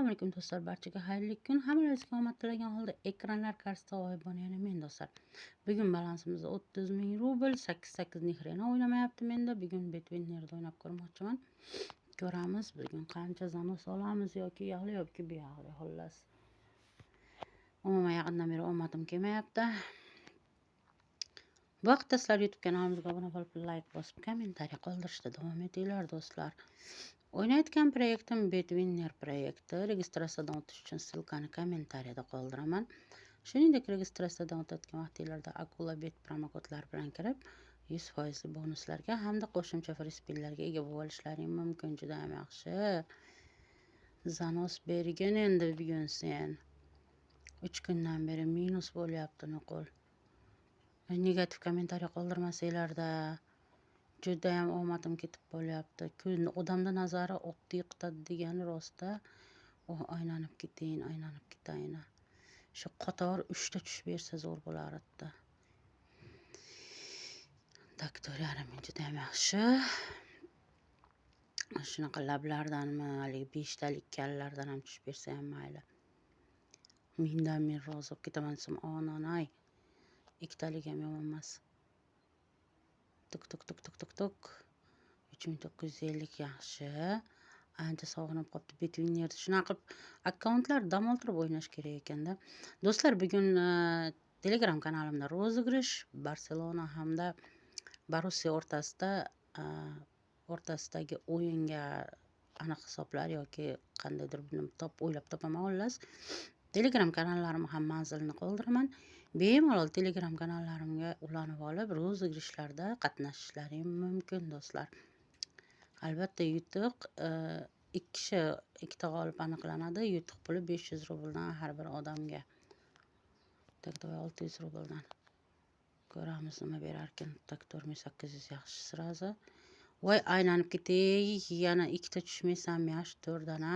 Assalomu alaykum do'stlar, barchaga xayrli kun. Hammalaringizga omad tilagan holda ekranlar qarshisida g'oyibona yana men do'stlar. Bugun balansimiz 30 ming rubl, 8-8 ni xrena o'ynamayapti menda. Bugun Betwinnerda o'ynab ko'rmoqchiman. Ko'ramiz bugun qancha zanos olamiz yoki yog'li yoki buyog'li, xullas. Umuman yaqindan beri omadim kelmayapti. Bu vaqtda sizlar YouTube kanalimizga obuna bo'lib, like bosib, kommentariy qoldirishda davom etinglar do'stlar. O'ynayotgan proyektim Betwinner proyekti. Registratsiyadan o'tish uchun ссылкani kommentariyada qoldiraman. Shuningdek, registratsiyadan o'tayotgan vaqtinglarda Akula Bet promokodlari bilan kirib, 100% bonuslarga hamda qo'shimcha free spinlarga ega bo'lishlaring mumkin. Juda ham yaxshi. Zanos bergin endi bugun sen. 3 kundan beri minus bo'lyapti nuqul. Negativ kommentariy qoldirmasanglarda judayam omadim ketib qolyapti. Kun odamda nazari otni yiqitadi degani rostda. Oh, aylanib ketayin, aylanib ketayin. Shu qator 3 ta tushib bersa zo'r bo'lar edi. Tak, 4,5 ming judayam yaxshi. Shunaqa lablardanmi, haligi 5 talik kallardan ham tushib bersa ham mayli. Mingdan men rozi bo'lib ketaman desam, onanay. Ikkitalik ham yomon emas. Tuk tuk tuk tuk tuk tuk. 3950 yaxshi. Ancha sog'inib qolibdi Betwinner. Shunaqa qilib akkauntlar dam oltirib o'ynash kerak ekanda. Do'stlar, bugun Telegram kanalimda rozыгрыш Barselona hamda Borussiya o'rtasidagi o'yinga aniq hisoblar yoki qandaydir buni o'ylab topaman xullas. Telegram kanallarim ham manzilini qoldiraman. Bemalol Telegram kanallarimga ulanib olib, rozыгрышlarda qatnashishlaring mumkin do'stlar. Albatta yutuq ikki kishi, ikkita g'olib aniqlanadi. Yutuq puli 500 rubldan har bir odamga. Tak, давай 600 rubldan. Ko'ramiz nima berarkan. Tak, 4800 yaxshi sразу. Voy, aylanib ketay. Yana ikkita tushmaysanmi, yaxshi 4 dana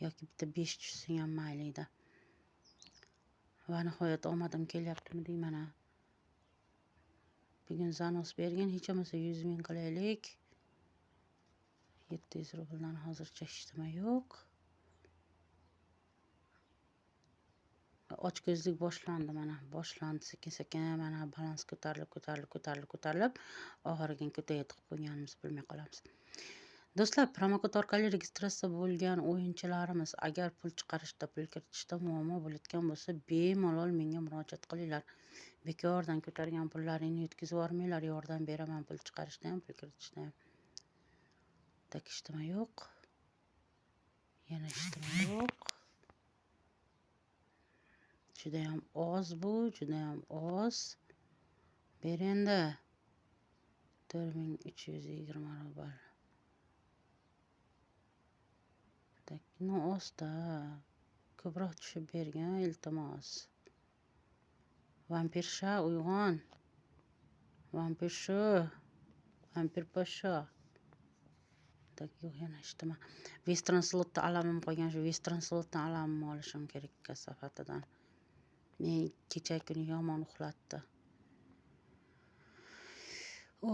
yoki bitta 5 tushsang ham mayli edi. Va nihoyat omadim kelyaptimi deyman. Bugun zanos bergin, hech bo'lmasa 100 ming qilaylik. 700 rubldan hozircha hech nima yo'q. Ochko'zlik boshlandi mana, boshlandi sekin-sekin mana balans ko'tarilib, ko'tarilib, ko'tarilib, ko'tarilib, oxiriga ko'taga tiqib qo'yganimizni bilmay qolamiz. Do'stlar, promokod orqali registratsiya bo'lgan o'yinchilarimiz agar pul chiqarishda, pul kiritishda muammo bo'layotgan bo'lsa, bemalol menga murojaat qilinglar. Bekordan ko'targan pullaringni yutkazib yubormanglar, yordam beraman pul chiqarishda ham, pul kiritishda ham. Tak, hech yo'q. Yana hech yo'q. Judayam oz bu, judayam oz. Ber endi. 4320 rubl. Tak, no ozda. Ko'proq tushib bergin, iltimos. Vampirsha uyg'on. Vampirshu. Vampir poshsho. Tak, yo'q, yana hech nima. Western slotda alamim qolgan, shu Western slotdan alamimni olishim kerak kasofatidan. Men kecha kuni yomon uxlatdi.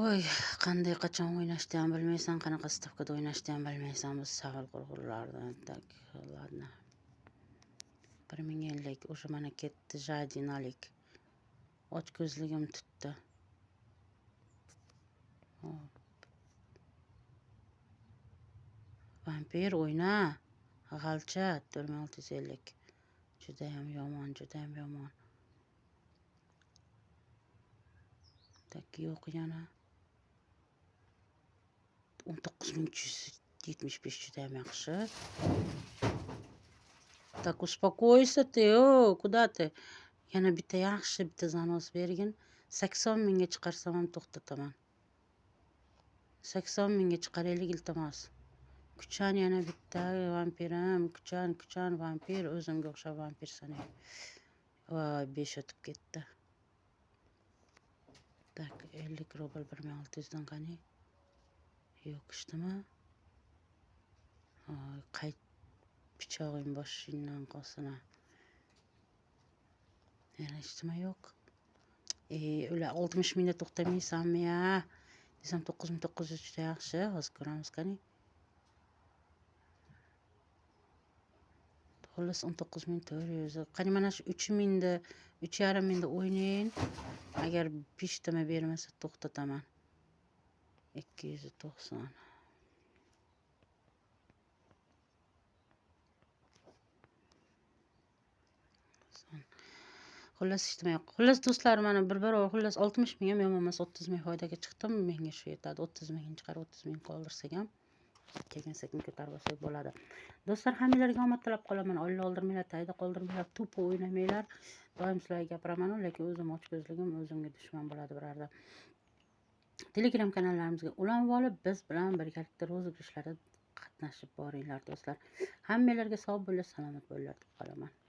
Oy, qanday qachon o'ynashni ham bilmaysan, qanaqa stavkada o'ynashni ham bilmaysan bu savol qurg'urlardan. Tak, ладно. 1050 o'sha mana ketdi jadinalik. Ochko'zligim tutdi. Hop. Vampir o'yna. G'alcha 4650. Judayam yomon, judayam yomon. Tak, yo'q yana. 19375 judayam yaxshi. Так, успокойся ты, o, куда ты? Yana bitta yaxshi bitta zanos bergin. 80 mingga chiqarsam ham to'xtataman. 80 mingga chiqaraylik iltimos. Kuchan yana bitta vampirim, kuchan, kuchan vampir, o'zimga o'xshab vampirsan. Voy, 5 o'tib ketdi. Tak, 50 rubl 1600 dan qani? Yo'q, ishdimi? Voy, qayt pichog'ing boshingdan qolsin. Yana hech nima yo'q. Ular 60 mingda to'xtamaysanmi ya? Desam 9900 juda yaxshi. Hozir ko'ramiz qani. Xullas 19 400. Qani mana shu 3 mingda, 3,5 mingda o'ynayin. Agar beshtama bermasa, to'xtataman. 290. Xullas, hech. Xullas, do'stlar, mana bir barobar, xullas, 60 000 ham yomon emas, 30 000 foydaga chiqdim. Menga shu yetadi. 30 000 chiqarib, 30 000 qoldirsak ham, keyin sekin ko'tarib olsak bo'ladi. Do'stlar, hammanglarga omad tilab qolaman. Olla oldirmanglar, tayda qoldirmanglar, тупо o'ynamanglar. Doim sizlarga gapiraman, lekin o'zim ochko'zligim o'zimga dushman bo'ladi birarda. Telegram kanallarimizga ulanib olib, biz bilan birgalikda розыгрыш larda qatnashib boringlar, do'stlar. Hammanglarga sog' bo'linglar, salomat bo'linglar deb qolaman.